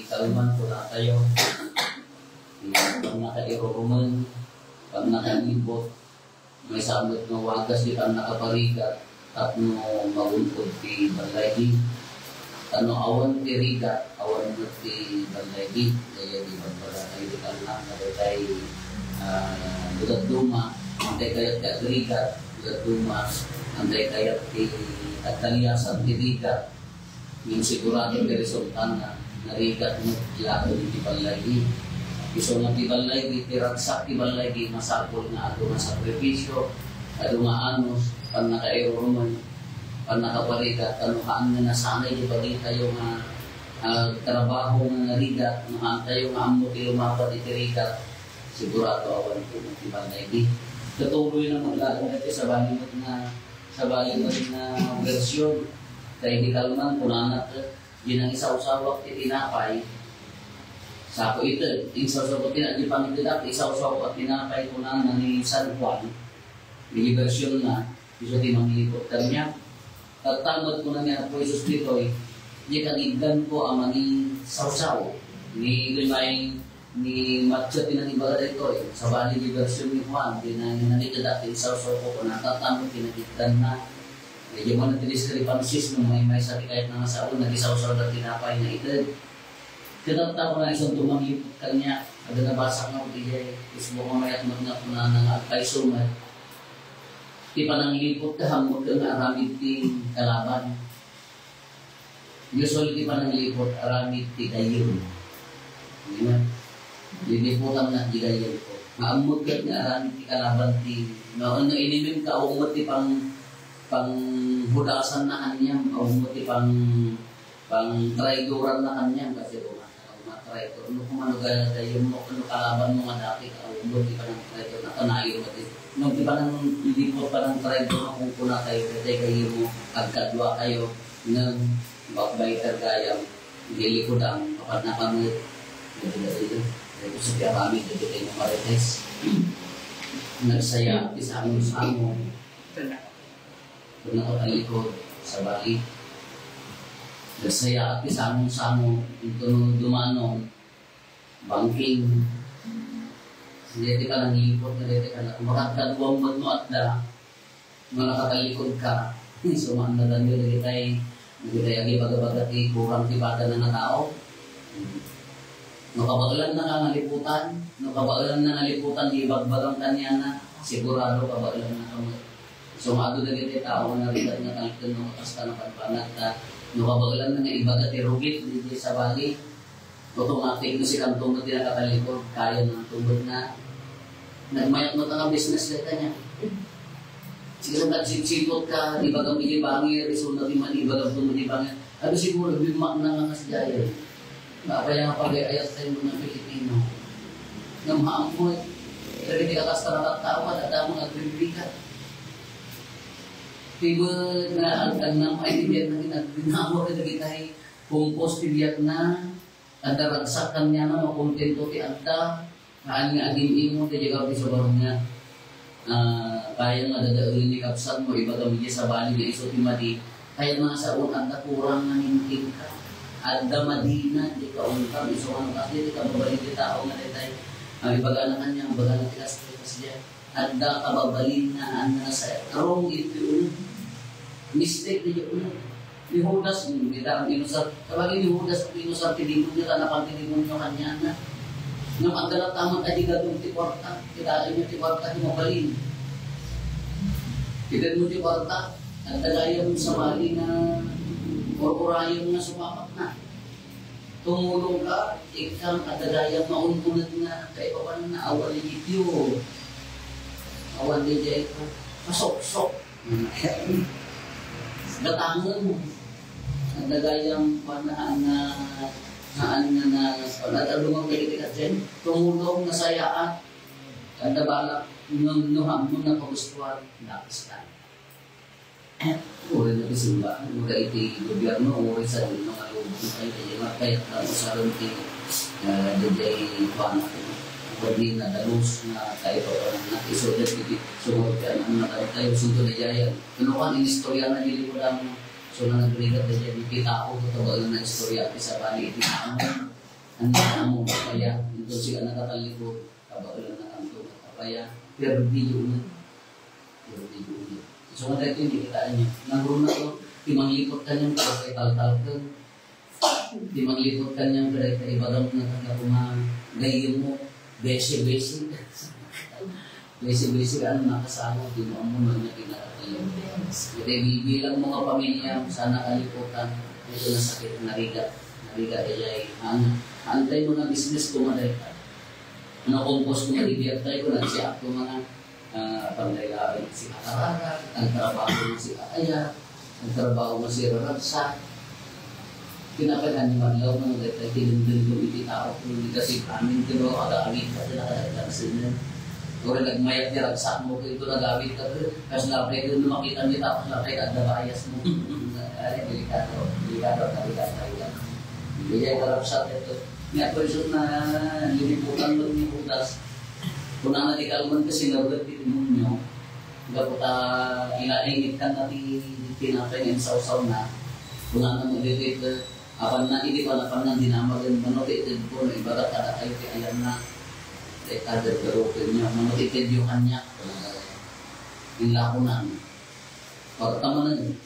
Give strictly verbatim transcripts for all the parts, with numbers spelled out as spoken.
Kalman kunatayo, ti pannakairurumen, pannakalibot, maysa met nga wagas ti pannakaparigat tapno magun-od ti ballaygi. Ta no awan ti rigat, awan met ti ballaygi. Dayta ti ibagbagatayo ti kalman, nga daytay, ah, dadduma, antay kayat ti agrigat, dadduma, antay kayat ti agkaliasan ti rigat. Ngem sigurado ti resultana, narigat met laeng ti ballaygi. Isu nga ti ballaygi, ti ragsak ti ballaygi, masapul nga adu nga sakripisio, adu nga anus, pannakairurumen, pannakaparigat, ta no haan nga nasanay ti bagitayo nga, ah, trabaho nga narigat, no haantayo nga ammo ti lumapad iti rigat, sigurado awan ti ballaygi. Katuloy na met laeng daytoy, sabali met nga Sabali met nga bersyon, ta idi kalman, kunana ket, "Di nangisawsawak ti tinapay." Sa ko ited, insawsawak ti, di pangitedak, isawsawak ti tinapay, kunana ni San Juan, idi bersyonna, isu ti mangliput kaniak. Tatta met, kuna ni Apo Jesus ditoy, "Di kagiddanko a mangisawsaw." Ni, ni Mateo ti nangibaga daytoy, sabali ti version ni Juan, ti nangibaga ti insawsaw ko, kuna, tatta met ti nagiddanna. Medyo man ti discrepancies no maymaysa ti kayatna nga sao, nagisawsawda tinapay nga ited. Ket tatta, kuna, isu ti mangliput kaniak, adda nabasak nga idiay Facebook nga mayat met nga kunana nga agpayso met. Ti panangliput, kaammoka nga aramid ti kalaban. Usually ti panangliput, aramid ti gayyem. Amen. Liliputan nga di gayyem ko. Nga ammo ket nga aramid ti kalaban ti, no, no inimem ka, awan met ti pang, panghudasan na kaniam, awan met ti pang, pangtraidoran na kaniam, kasi kung matraitor, no, kung ano ga-, gayyem mo, no, kalaban mo nga dati, awan met ti panangtraitor, nakanayon met ti, no, ti panangliput, panangtraitor, kung kuna tayo, kaya gayyem mo, agkadua kayo, Ngem, backbiter gayam, di likudan, apan napanget. Dagiti, dagiti, dagiti sa piaramid, dagiti Marites. Nagsaya ti sango-sango. Ken nakatalikod, sabali. Nagsaya ti sango-sango, inton dumanon, bangking. Dagiti panangliput, dagiti panang-, makadkaduam met no adda. No nakatalikudka, sumaannadanyo dagitay, dagitay agibaga-baga ti kurang ti padana nga tao. No kabaelanna nga liputan, no kabaelanna nga liputan ti ibagbagam kaniana, sigurado kabaelannaka met. Isu nga adu dagitay tao nga narigat nga talken no kasta nga panpanagta, no kabaelanna nga ibaga ti rugit, dagiti sabali, Automatic no sikanto met ti nakatalikod, kaya na tubod na. Nagmayat met nga business dayta niya. Sige, sa nagsipsipot ka, ibagam iti bangir, isu na ti man ibagam to iti bangir. Ano siguro, bigmak na nga kasi dyan. Nga apay nga pag-ayat tayo mga Pilipino. Nga maamot, pero di ka kasta nakatawa, at ang mga agribrika. Tiba na ang tanam ay hindi na ginagawa ka na kita ay kumpos ti biyak na, Adda ragsak kaniana, makontento ti adda, haan nga agim-imo ti diay kapiso, barog nga, ah, kaya nga dadaelen ni kabsatmo, ibagam idiay sabali nga isu ti madi, kayat nga saon, adda kurang nga ninting ka. Adda madina, di ka ungkam, isu nga no, kasi ti kababalin ti tao nga daytay, ah, ibagana kaniana, ibagana ti kas-, kas-, Adda kababalinna nga nasayat. Wrong iti uneg. Mistake iti uneg. Ni Judas, mm, ita ang inusar. Sabagay ni Judas, ang inusar ti demonyo, ta napan ti demonyo kaniana. Ngem aggalataman ta di gadong ti kwarta. Kitaan niyo ti kwarta, ti mabalin. Kitaan mo ti kwarta. Adda gayam sabali nga ururayan nga sumapak na. Tumulong ka, ikkan adda gayam maun-uneg nga kaipapan nga awan iti tiyo. Awan di jay ka. Masuksok. Datangen. Adda gayam pana nga, nga, nga, nga, nga, adda dumang dagiti kadyan. Tumulong, nasayaat. Adda balak, no, no, haanmo nga pagustuhan, nakastan. Uray na ti simbahan, uray iti gobyerno, uray sa mga lubong tayo, kaya nga kayat lang usaren ti, ah, dayjay kuan, pwede na dalus nga tayo pa pala na iso dyan, iti sumurot ka na mga tayo, tayo, sunto na dyan. Ano ka, inistorya na dili ko lang, So, nga nagrigat daydiay iti tao, kabaelan nga istorya ti sabali iti tao. Ania a muna kaya, inton sika nakatallikod, kabaelan nga kanto, apaya, perdiyo na. Perdiyo na. So, nga daytoy, nakitaenyo. Nangruna to, ti mangliput kaniam, kaya kay taltalken. Ti mangliput kaniam, kaya kay ibagam nga taga kuma, gayyem mo, besi-besi. Besi-besi ka, ano, nakasama, di mo ammo, no, na pinakatayo. Iti bilbilang mo nga pamilya, sana kaliputan, ito na sakit, narigat, narigat, ayay, ang, antay mo na business ko, maday ka. Ano, kumpos ko, narigat tayo, ko, nagsiak ko, mga, ah, panday lain, si Akarara, ang trabaho mo, si Akaya, ang trabaho mo, si Raragsa. Kinapagan ni Madlaw, no, dahil tayo tinundun ko iti tao, kung hindi kasi amin, di ba, kada awit ka, pinakadagdag sinin. Ora nagmayat ni Ragsak mo, kung ito nagawit ka, kas lapay ko, no, makita niya, tapos lapay, kada bayas mo. Ay, delikado, delikado, delikado, delikado. Hindi niya ikarapsat ito. Nga, pwede na, liniputan mo ni Judas. Kunana di kalman kasi nabulat ti demonyo. Gapu ta inainit kan na ti tinapay nga insawsaw na. Kunana mo dito, apan na, iti panapan na dinamagan, mano ti itid ko, no, ibaga kada kayo ti ayan na. Dahil kada garukin niya, mano ti itid yung kanya. Inlakunan. Pagtamanan,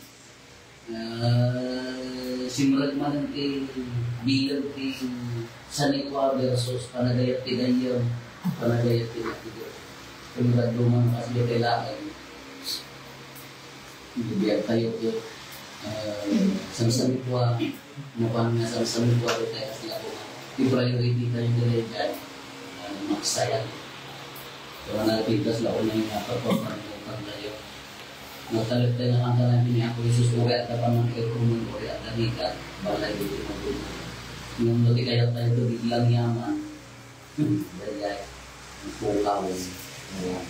ah, simrek man ti bilang ti sanikua versus panagayat ti gayyem, panagayat ti gayyem. Kumbaga, duman kas di kailangan. Bibiyag tayo ti, ah, sansanikua, mapan nga sansanikua ti tayo kasi ako nga. Ti priority tayo dili dyan, ah, maksayan. Kaya nga pintas lang ko na yung napagpapanood ng layo. Nagtalagtay na kanta na ni Apo Jesus, uri at dapat ng irumun, uri at daligat, balay dito magulo. Yung nagkikayat tayo ito, biglang yaman. Hmm, dayay. Ang pukaw. Ayan.